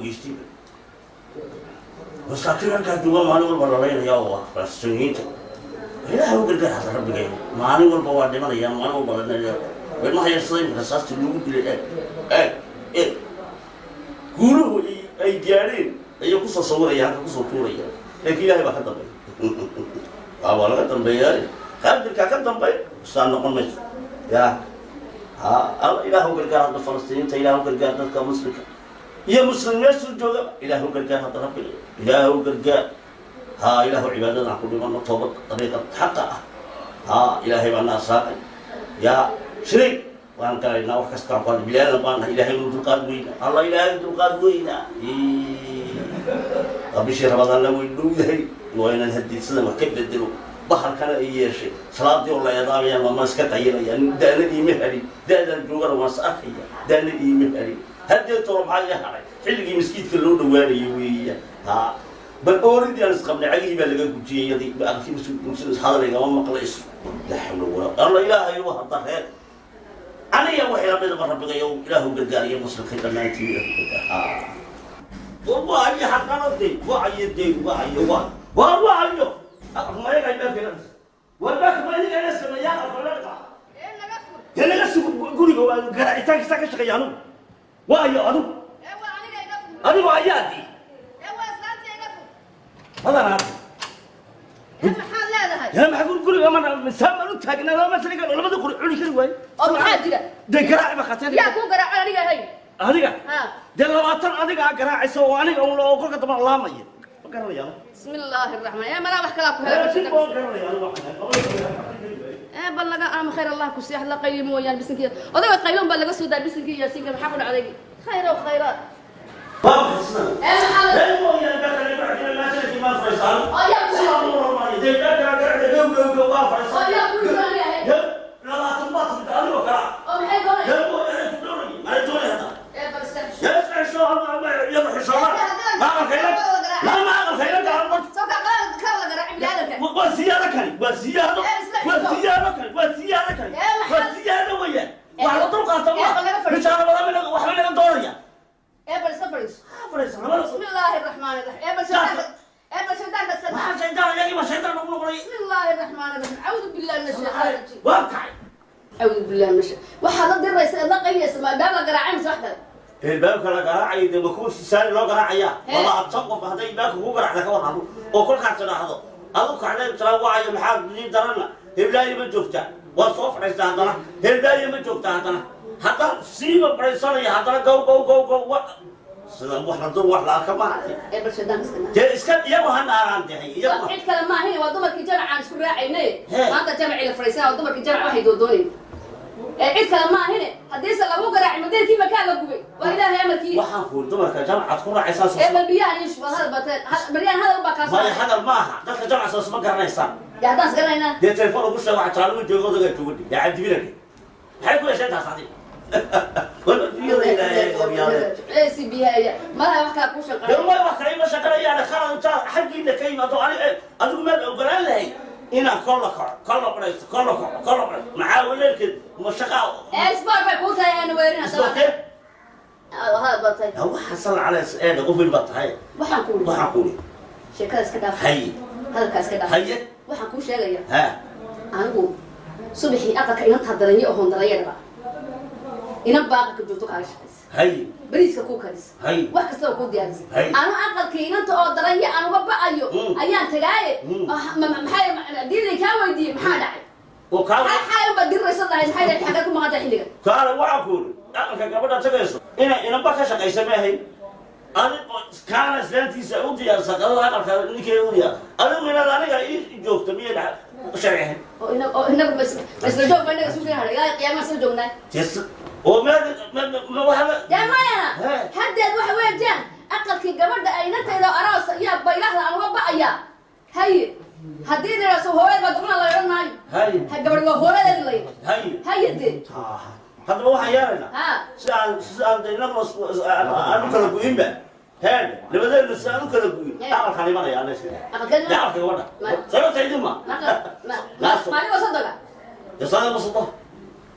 geystay. Masaakiin halkaa jooga maalin walba lalaynaya oo ah Falastiiniyiinta. Ilaahay u gargaar hadda rabbigay. Maalin walba waa dhimanaya, maalin walba la dhimanaya. Ilmaha yar sida imika rasaasta loogu dilay, eeg eeg eeg guuluhu ay gaadheen ayay kusoo sawiraya, halka kusoo tuuraya, laakiin Ilaahay baa ka dambeeya. Waa laga dambeeyaa, qaadirkaa ka dambeey, saa noqon mayso. Ya ha Alla, Ilaah u gargaar hadda Falastiiniinta, Ilaah u gargaar dadka muslimka iyo muslim meeshuu jooga. Ilaah u gargaar hadda rabbiga, Ilaah u gargaar. Ha, Ilaahu cibaadadan ku dhimano, toobad dariiqa xaqa ah. Ha, Ilaahay baa na arsaaqay. Ya shiriik waan galaynaa, wax kastaan ku hadla, bilaadan baan nahay. Ilaahay nu dulqaad weyna, Alla, Ilaahay dulqaad weyna. Waa bishii Ramadaanna way dhowdahay, waa inaan hadiidsadan wax ka bedelo. Bahalkana ay yeeshay salaadii oo la eedaamayaan, waa ma iska qayilaya. Daana iima helin, da'daan joogana waan is arkaya, daana iima helin. Haddee toro maxaa ii hadhay? Xilligii maskiidka loo dhawaanayay weeyaan. Ha, bal ooridii aan isqabnay cagihii baa laga gujiyey, yadii hadal igama maqlayso. Laa xawla walaa. Alla, Ilaahay u hadda reer aniga waxay lamidaba rabbigayo, Ilaahu gargaariyo muslimkay dhammaantiin, Ilaahu gargaar. Ha, waayo xaqanade, waayo de, waayo waa waa waayo mayaga albaabka war baabka ma idinka ila sameeyaa aqalka dee naga sugo guriga, waa garaacitaankiisa ka shaqeeya anugu. Waayo adigu adigu ayaa di badanaa. Maxaad leedahay? Yaa maxaa guriga ma saamaan u taagnaa masliga labada quri cuni kari waaye? Oo maxaa jira? Dee garaaci ba khatar. Yaa kuu garaaco aniga ahayn? Adiga. Ha. Dee 20 adigaa garaacaysa oo aniga un oo kolka dambe laamaya, ma garanaya. Bismi illaahi raxmaan, ee malaa wax kalaa ku helay. Laakiin waan garanaya anigu waxaan ahay. Ee bal laga ama khayr Allah ku siiya, la qayli mooyaan bisinkiya odayga qayloon baa laga soo daa bisinkii yaasiinka. Maxaa ku dhacday? Khayr oo khayraad. Waa maxay? Ee maxaa la Ee mooyaan bakale bacdina maasha ma fariisaan. Oo yaa ku Sidaa loo rabaayo dee bakale garacda gow gow gow waa fariisan. Oo yaa ku doonaya? Dee 20 baad timid adigoo kala. Oo maxay doonaya? Dee mooyaan ku doonaya mana doonaya hadda. Ee bal iska Dee iska xisho iyada xishoona ma aqalka ila ma aqalka ila garan ma. Soo ka qalad ka la garaaci bini'aadamka. Waa siyaado kani, waa siyaado, waa siyaado kani, waa siyaado kani, waa siyaado weeyaan. Wax la dul qaata ma bishaara badan waxba naga doonaya. Ee bal iska fadhiiso. Fadhiiso labada. Bismi illaahi raxmaani raxiim. Ee bal shaydaanka, ee bal shaydaanka iska Waxaa shaydaan iyagii ba shaydaan ugu noqonay. Bismi illaahi raxmaani raxiim, acuudu billahi min ashaytaani rajiim. Waa kacay. Acuudu billahi min ashaytaan. Waxaad la diraysa eed la qayliyaysa maadaama la garaacay mise wax kale? Albaabka la garaacaya dee ma kuwa saari loo garaacayaa? 20 qof hadday albaabka kugu garaacda ka warramo oo kolkaad tidhaahdo adu kacday tiraa waayo maxaad ii daranna, heblaayo ma joogtaa? Waad soo fadhiistaa haddana, heblaayo ma joogtaa? Haddana haddana siiba fadhiisanaya, haddana gow gow gow gow wa sida wax la dur wax la arka maaha. Ee bal shaydaanka iska naar. Dee iska iyagu ha naaraan dehay iyagu. Cid kale maahin, waa dumarkii jamacaan isku raacaynay. He. Maanta jamacii la fadhiisanaa waa dumarkii jamac waxay doodoonayeen. Ee cid kale maahine, haddiise lagu garaacay madeerkii makaa la gubay, waa Ilaahay amarkii. Waxaan kuuri dumarka jamcaad ku raacaysaan Ee soo bal biyahan ii shubad hadal bateen baryahan hadal baa kaa soo. Maya, hadal maaha, dadka jamca soos ma garanaysaan. Dee haddaan is garanaynaa. Dee telefoon ugu sheeg waxa jaalugu joogo, odagaa joogo yaa cadibina dhe, maxay ku yeesheen taas adiga? War adduunyada Ilaahay qoryaale. Ee si biyaha iya malaha wax kala kuu shaqeeyo. Dee may wax kale ima shaqanayaan, khalad intaa xaggiina ka yimaado ani adigu maad ogolaan lahayd inaan kolla kaco, kolla fadhiisto, kolla kaco, kolla fadhiisto, maxaa waleelkeed ma shaqaa? Ee isboor bay kuu tahay aana weerin haddaba. Isboorkee? Hadal batay. Yaa waxaa sal calays eedha qof weyn baa tahay. Waxaan ku uri Waxaan ku uri sheekada iska dhaaf. Haye. Hadalkaa iska dhaaf. Haye. Waxaan kuu sheegaya ha anigu subaxii aqalka inantaa daranyo ohoon daranya dhaba inan baa aqalka joogto kaaga shaqaysa. Haye. Bariiska kuu karisa. Haye. Wax kastaba kuu diyaarisa. Hay. Anu aqalkii inanta oo daranya aan uga ba'ayo ayaan tagaaye. Maxay diilay kaa weydiiyey? Maxaa dhacay? Oo kaa xalay unbaad diriraysa lahayd, maxay dhahay? Xagee ku maqan tahay xilligan? Kaale, waxaan ku uri aqalka gabadha tagayso ina inanba ka shaqaysa ma ahayn adi kaana islaantiisa u diyaarsa qadada aqalka ninkeeda u diyaar, adigu inaad aniga ii joogto miyay sharci ahayn? Oo ina oo inagu ma isla joog ba inaga suuqina hadhay ilaa qiyaamaha soo joognaa. Tes oo meed ma waxa la Dee mayana. He. Haddeed waxa weeyaan aqalkii gabadha ay inantayda aroos ayaa baylahda aan uga ba'ayaa. Haye, haddii la yidhahdo hooyad baa doqona la odhan maayo. Haye. Ha, gabadhi waa hooyadeed la yidhi. Haye. Haye dee. Haddaba waxaan yeelaynaa ha si aan inaguna aan u kala gu'inba heen labadeedna si aan u kala gu'in aqalkaan imanaya ana iska Aqalkeen dee aqalka gabadha Ma- sababta idin ma maaligoo sodoga. Dee sada ma sodo.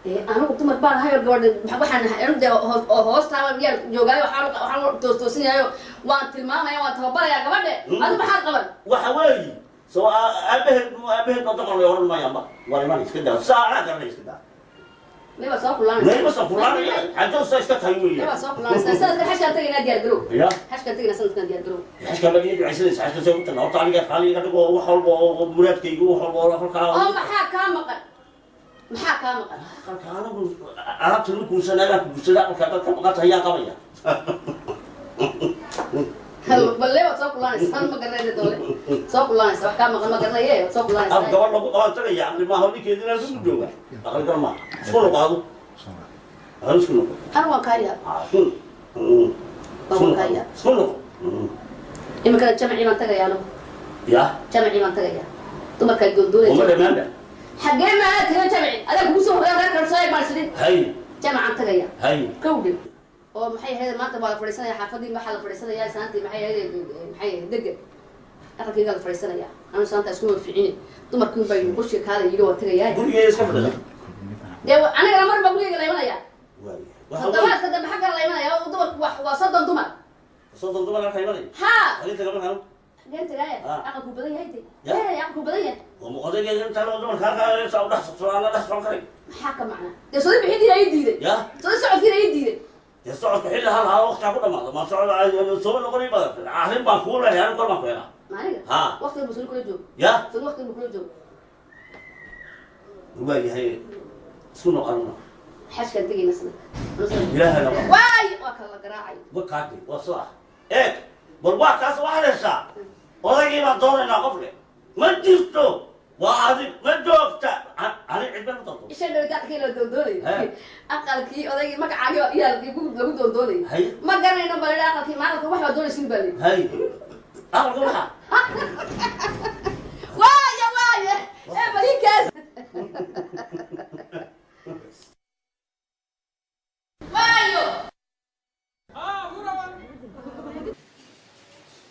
Dee anigu dumar baan ahay oo gabadha waxaan ahay anu dee oo hoostaaba miyaa joogaayo, waxaan toostoosinayaayo, waan tilmaamaya, waan tababarayaa gabadhe. Adu maxaad qaban? Waxa weeye soo aabaheed, aabaheed baa doqon lay oran maayaanba. War iman, iska daa, saa anaa garanay, iska daa. May waa soo kulaanaysa. Mayma soo kulaanaya, xajow saa iska tahay weeye. May waa soo kulaanaysa. Sanadkan xashkaan tagaynaa, diyaar garow. Ya. Xashkaan tagaynaa sanadkan, diyaar garow. Xashka ma ii ducaysanaysa? Xashka see u tagna horta? Aniga raali iga dhigo wax walba oo muraadkayga, wax walba oo halkaa. Oo maxaa kaa maqan? Maxaa kaa maqan? Aqalka anigu alaabta lagu guursanaayaa ku guursada. Aqalka dad ka maqan tahay yaa qabaya? Balle waad soo kulaanaysa, ma garanaysa doole soo kulaanaysa, wax kaa maqan ma garanaye, waad soo af kulaanaysa. Gabadh lagu qabaan tagaya, aqli maaha ninkeedina lagu jooga, aqli gal maaha. Isku noqo adu, adu isku noqo. Anu waan kaa yaab. Ah, isku noqo. Isku noqo, isku noqo. Iminkana jamcii baan tagaya anigu. Ya. Jamcii baan tagaya, dumarkaa uma doondoonaysa. Dhamaanba. Xaggee maanaa taga jamci? Adaa kugu soo horreeya reer kale soo eeg baan sidin. Hay. Jamcaan tagaya. Hay. Kawdhe oo maxay ahayd maanta waa la fadhiisanaya xaafadii, waxaa la fadhiisanaya saantii, maxay ahayd, maxay ahayd, dega aqalkayga la fadhiisanaya. Anu saanta isku ficini, dumarkii baa yidhi qushka kaala yidhi, waa tagayaa. Gurigeeda iska fadhida. Dee anigana mar baa gurigayga la imanaya. Waaya, waxa weeye toddobaadka dambe xaggaa la imanaya oo dumarku waa 30 dumar. 30 dumar halka imanaya? Haa. Arinta gabadhan. Xageen tagaaya? Ah. Aqalkuu badan yahay de. Ya. Ee, aqalkuu badan yahay. Oo muqodageeda intaa loo dumarka halkaa saa u dhex socdo, aan la dhex socon karay. Maxaa ka macnaa? Dee sodi bixintiina ii diiday. Ya. Sodi socodkiina ii diiday. Dee socodku xilli hal haa waqtigaa ku dhamaado ma socod soo noqonay badan. Arrin baan kuu leeyahay anigu, kor baan ku helaa. Maaniga? Ha. Waqtigan buu sodi kula joogo. Ya. Sodi waqtigan buu kula joogo. Waa yahay, isku noq anuna. Xashkaan tegayna sanadka. Ilaahay lama. Waay, waa kala la garaacay. Wakaadi waa soo ah, eeg bal waa kaas. Waxaad heshaa odaygii baan doonaynaa, qof le ma jirto, waa adig ma joogta ani cid bay ma doonto. Isha dhawta aqalkii la doondoonayay. He. Aqalkii odaygii magacaagii iyaa lagu doondoonayay. Hay. Ma garanayno baa la aqalkii maalinka wax baa doonaysin baa la. Hay, aqalka waxa. Waaya waaya ee balinkaas waayo.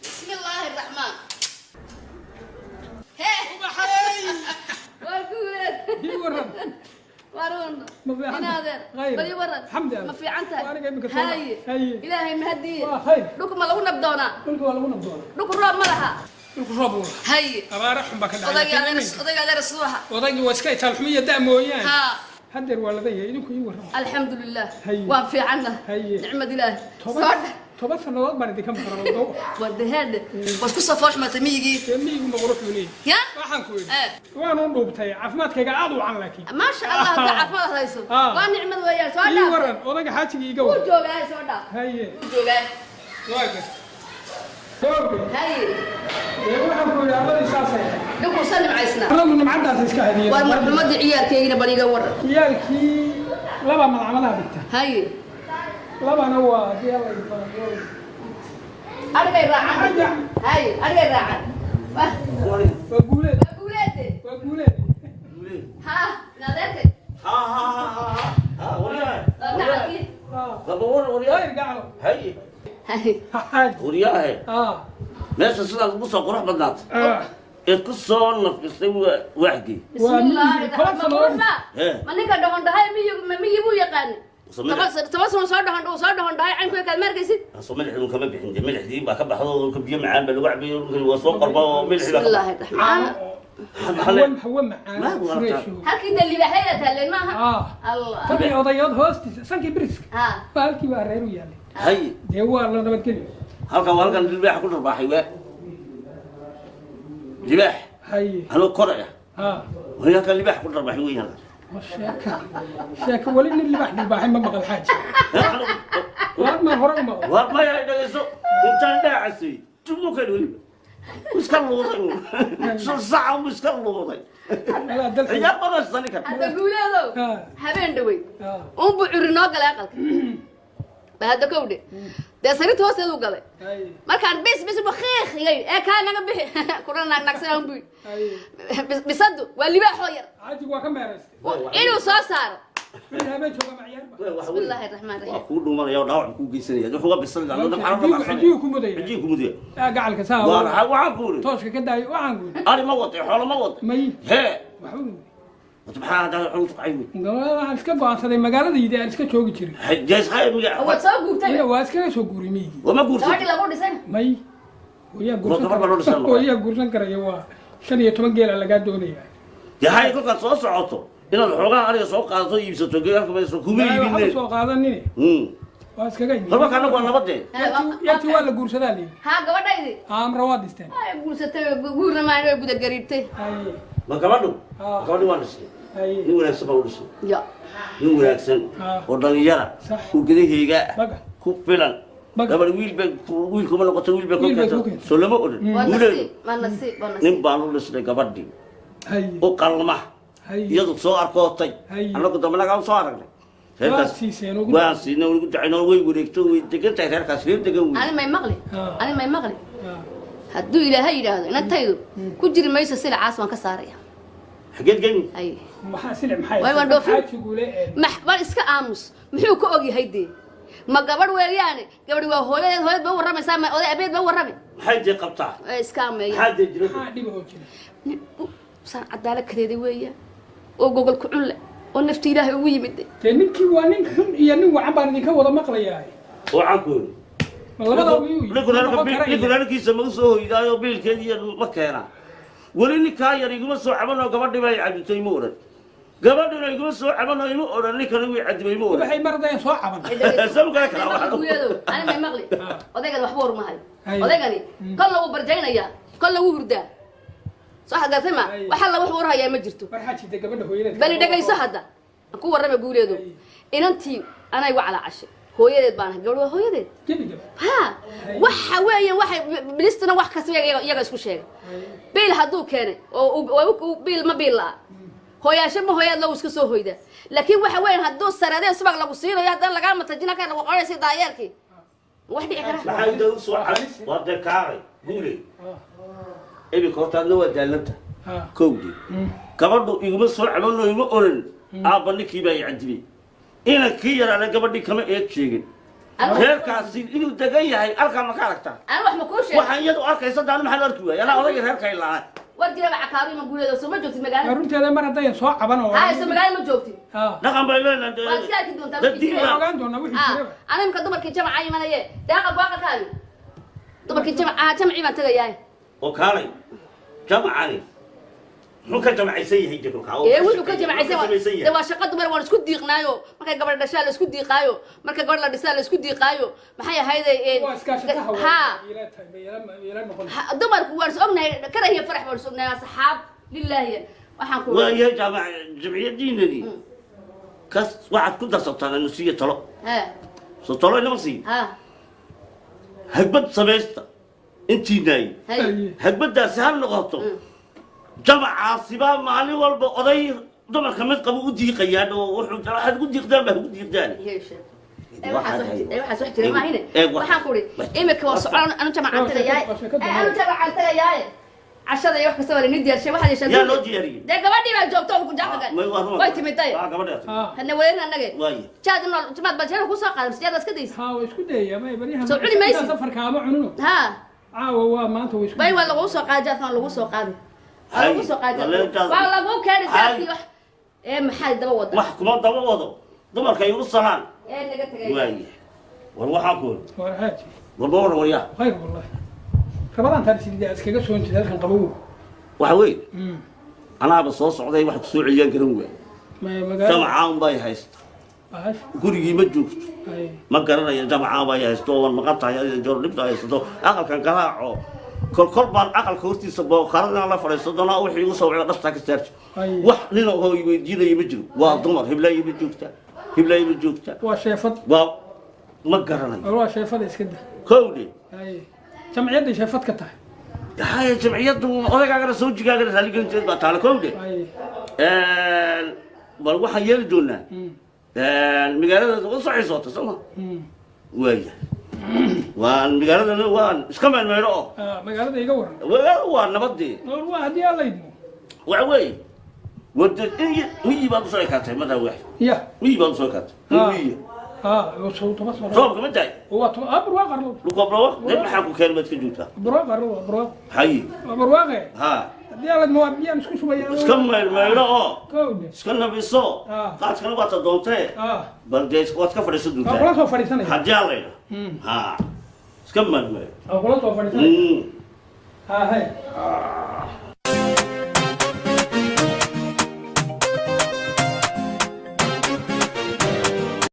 بسم الله الرحمن. هي waa guuleed. Ii waran. Waran. Ma fiican tahay? Inaadeer. Khayr. Bal ii waran. Alxamdu lilah. Ma fiican tahay? Waa aniga iminka soo Haye. Haye. Ilaahay mahadiye. Waa khayr. Dhulka ma lagu nabdoonaa? Dhulka waa lagu nabdoonaa. Dhulku roob ma laha? Dhulku roob uu lahaa. Haye. Abaara xun baa ka dhacay. Odayga laakiin adeer iminka- odayga adeer suuxa. Odaygii waa iska itaal xumiya da' mooyaane. Ha. Haddeer waa ladan yahay, idinku ii waran. Alxamdulilah. Haye. Waan fiicanna. Haye. Nicmad ilaahi. Toban soo dhex. 10 sannadood baan idinka maqnaa. War deheedhe, waad ku soo fooshmatay miyigii. Dee miyigu ma qurux buu leeyahay. Ya. Waxaan ku idhi. Eh. Waan u dhuubtay, caafimaadkayga aad u wacan laakiin. Maasha allah, hadda caafimaad hayso. Ah. Waa nicmad weeyaan, soo Ii dhaaf. waran odayga xaajiga iiga wuu waran. joogaa, soo dhaaf. Haye. Wuu joogaa. Waa gartay. Joogay. Haye. Dee waxaan ku idhi arladii saasay ahayd. Dhulku sa nimcaysnaa. Arladu nimcadaas iska hadiyeen. Waa marxumadii ciyaalkeygina, bal iga waran. Ciyaalkii laba malcamadaha dhigta. Haye. Labana waa haddii alla idmo. Adhigay raacan. Haye, adhigay raacan. Waa guuleed. Waa guuleede. Waa guuleed. Ha, inadeerkay. Ha ha ha ha ha, waryahay. Waa nacabkii. Ah. Laba war, waryahay. Khayr gaclo. Hay. Haye. Xaaj. Waryahay. Ah. Meesha sidaas ugu soo qurux badnaatay Ah. eed ku soo nafisay waa waaxgii. Bismillaahi Waa toban raxmaan sannadood. quruxba. Hee. Ma ninka dhahon dhahay miyi, ma miyi buu yaqaani? Soo milix. 10 sano soo dhahon, soo dhahon dhahay caynku kaad ma arkaysid. Soo milixdu kama bixin dee, milixdii baa ka baxdo dhulka, biyo macaan baa lagu cabayay dhulka, waa soo qorba oo milixdii baa ka bismillaahi raxmaan. Maxaa le- Hawo hawo macaan. Ma waa Fresh. Halkii dee libaaxyada taaleen maaha? Ah. Allah. Tan iyo odayood hoostiisa sankii biriska. Ha. Baa halkii baa reer u yaalay. Hay. Dee waa la nabadgelyo. Halkan waa halkan libaaxa ku dharbaaxay, waa libaax. Haye. Anoo koraya. Ah. Waa halkan libaax ku dharbaaxay weyn halkan. Waa sheeka. Sheeka weli nin libaax dharbaaxay ma maqal xaaji. Waar ma hore u maqal. War maya, dhegeyso, intaan dhaacasay tubukan weliba iska luuday, saca uu iska luuday. Walaa dalka. Ciyaar badan sani kar. Hadda guuleedow. Ah. Habeen dhawey. Ah. Unbuu curi noo galay aqalka. Ba hadda kowdhe. Dee sariirta hoosteedu galay. Haye. Markaan bis bis bakhiikh iga yidhi, ee kaa naga bixi kuna naagnaagsanaa unbuu yidhi. Haye. Bisadu waa libaaxoo yar. Xaajigu waa ka meeraystay. Inuu soo saaro. Wixii habeen jooga ma ciyaar ba. Bismillaahi raxmaan waa raxiim. Kuu dhuumanaya oo dhaawac kuu geysanaya, wuxuu ga bisan. Cidiyuu ku mudaya. Cidiyuu ku mudaya. Ah, gacalka saa. Waa waxaan ku uri. Tooshka ka daayo waxaan ku yidhi. Ari ma waday, xoolo ma waday. May. Hee. Waxba ma. Maxaa hadda wuxuu ku cayay? Waxaan iska go'aansaday magaaladayda aan iska joogi jiray. Jees hay magaca. Waad soo guurtay. Waa iskaga soo guuray miyigii. Wama guurtay? Gabadhii lagu dhisay. May hooyaa guursan gabar baa loo dhisay. Hooyaa guursan karaya waa 15 geela lagaa doonayaa. Yahay kolkaad soo socoto inaad xoogaa ariga soo qaadato iibsato geelka mayso kuma iibineen. Waxba soo qaadanine. Waa iskaga iibin. Horba kana waa nabadee. Yartii waa la guursadaa leeyahay. Haa gabadhaydi. Amra waa dhisteen. Ay guursatay guurna maan way guda gariibtay. Ma gabadhu? Gabadhu waa dhisay. Nin wanaagsan baa u dhisay. Ya. Nin wanaagsan oo dhalinyara oo gudaheyga ku filan. Gabadh wiil bay wiil kuma noqoto wiil bay ku keento. Soo lama odhan. Waa nasiib, waa nasiib. Nin baan u dhisnay gabadhii. U qalma. Iyadu soo arkootay. Annagu dambanaga soo aragnay. Reerkaas waan siinay ugu ducaynoo way wareegto way degan tahay reerkaas reer degan wey. Ani may maqli. Ani may maqli. Hadduu Ilaahay yidhaahdo inantaydu ku jiri mayso silicaas waan ka saaraya. Xageed geyni? Ay. Maxaa silic maxay? Way waan dhoofin. Bal iska aamus. Muxuu ka og yahay dee? Ma gabadh weeyaane? Gabadhi waa hooyadeed, hooyad ba u warramaysaa, ma oday abeed ba u warrami. Maxay dee qabtaa? Iska aameeya. Maxaa dee jira? Maxaa dhib oo jira? Saan cadaalad kadeeda weeya oo gogol ku cun leh oo nafta Ilaahay ugu yimid. Dee ninkii waa nin xun iyo nin wacan baan idinka wada maqlayaa. Wacan ku yidhi. Ma labadaba miyuu yidhi? Ninku reerkiisa ma u soo hoydaayo biilkeedii ma keenaa. Weli ninkaa yar iguma soo cabanoo gabadhii baa i cadibtay ima odhan. Gabadhina iguma soo cabanoo ima odhan ninkana wii cadibay ima odhan. Waxay mardayeen soo caban. Sababka kale waa. Guuyadow, ani may maqli. Odaygani waxba war ma hayo. Odaygani kolla wuu barjaynayaa, kolla wuu hurdaa. Soo xagatay ma waxa la wax war hayaa ma jirto. War xaajida gabadha hooyadeed. Bali dhagayso hadda. Aan ku warramay guuleedo. Inantii anay wacala cashay. Hooyadeed baan ahay, gabadhu waa hooyadeed. Ha, waxa weeye waxay bilistuna wax kasta iyaga isku sheega. Biil hadduu keenay oo biil ma biil la'a. Hooyaasho ma hooyaad loo iska soo hoyda. Laakiin waxa weeye hadduu saradeen subag lagu siinayo haddana lagaa matajina ka lagu qoraysa daayeerkii. Wax dhici kara. Maxay dad u soo cabay? Waa dee kaaray guule. Iminka horta adna waa daalanta. Kowdii. Gabadhu iguma soo cabanoo ima oran. Aabba ninkii baa i cadibay. Inankii yaraana gabadhii kama eed sheegin. Reerkaasi inuu degan yahay alkaa ma ka aragtaa? Ani wax ma kuu sheegay? Waxaan iyadu arkaysa daani maxaan arki waayay? Anaa odayga reerka ilaa. War jiraba cakaabi ma guuleedo soo ma joogtid magaalada? Runteeda mar haddayan soo caban oo. Haa, soo magaalada ma joogtid. Dhaqan bay leedahay. Waad iska arki doontaa. Dad diin baa ogaan doonaa wixii jiraba. Ani imka dumarkii jamaca imanaye. Daaqa ku aqalkaabi. Dumarkii jamaca jamci baan tagayaa. Oo kaalay. Jamacani. Muxuu ka jamacaysan yahay jirka? Ee wuxuu ka jamacaysan yahay. Waa shaqo dumar waan isku diiqnaayo. Markay gabadh dhashaa la isku diiqaayo. Marka gabadh la dhisaa la isku diiqaayo. Maxay ahayd ee waa iskaashataha waa. Dumarku waan is ognahay karahiya farax waan is ognahay asxaab lillaahi. Waxaan ku waa yahay jaamac jamciyadiinani. Kas waxaad ku darsataan nusiyo talo. Ha. Soo talo inama sii. Ha. Hagbad samaysta intiinaay. Hagbadaasi ha noqoto. Jamacaasiba maalin walba oday dumarka mid qabo u diiqayaan oo wuxuu waxaad ku diiqdaan baa ku diiqdaan. Waxaas wax jira maahine. Waxaan ku uri imika waa socon anu jamacaan tagayaay. Anu jamacaan tagayaay. Cashada iyo wax kasta waa la diyaarshay waxaad yeeshaa. Yaa loo diyaariyey? Dee gabadhii baa joogto oo ku jaaqagan. Way timid day. Waa gabadhii. Hadna weerarna annaga. Waay. Jaad nool jamaad baa jeer ku soo qaaday siyaad iska daysa. Ha, waa isku dayaa ma bariyahan. Soo cuni maysid. Safarka ama cununo. Ha. Caawa waa maanta way isku. Bay waa lagu soo qaaday jaadkan lagu soo qaaday. Lagu soo qaaday. Waa lagu keenay jaadkii wax. Ee maxay daba wada? Wax kuma daba wado. Dumarka ay u salaan. Ee naga tagay. Waay. War waxa ku. War xaaji. War war war yaa. Khayr wallahi. Rabadaan taan sidii iskaga soo intii halkan qabow. Waxa weey. Anaaba soo socday wax ku soo celiyaan garan waay. Ma magaalo. Jamacaan bay haysta. Gurigii ma joogto. Ma garanayo jamacaan bay haysto waan maqan tahay adiga joor dhibta haysto aqalkan garaaco. Kol kol baan aqalka hortiisa booqarada la fadhiisto doona wixii igu soo wacay dhasta ka saarto. Wax nin oo i weydiinaya ma jiro. Waa dumar hiblaayo ma joogta. Hiblaayo ma joogta. Waa sheefad. Waa ma garanayo. Waa sheefad iska daa. Kowdi. Jamciyadda sheefad ka tahay. Haye jamciyaddu odaygaagana soo jigaagana raaligelinteed baa taala kowdi. Bal waxaan yeeli doonaa. Magaalada u soo xiisoota soo ma? Waaya. Waan magaalada waan iska meelmeelo oo. Magaalada iga waran. Waa nabadii. Waa haddii alla idmo. Waxa weeye wada miyi baad usoo ekaatay madaa wax. Ya. Miyi baad usoo ekaatay. Miyi. Roobka ma daay. Waa barwaaqo arlo. Dhulka barwaaqo. Dib maxaa ku keenay maad ka joogtaa? Barwaaqo arlo barwaaqo. Haye. Waa barwaaqe. Ha. Haddii alad ma waa biyaan isku shubayaa. Iska maydhmaydho oo Kowdhe. iska nabiso. Qaadkana waad doontee. Bal dee waad ka fadhiisan Waa kula doontaa soo fadhiisanaya. Haddii aan laydha ha iska maydhmaydho. Waa kula soo fadhiisanaya. Ha hay.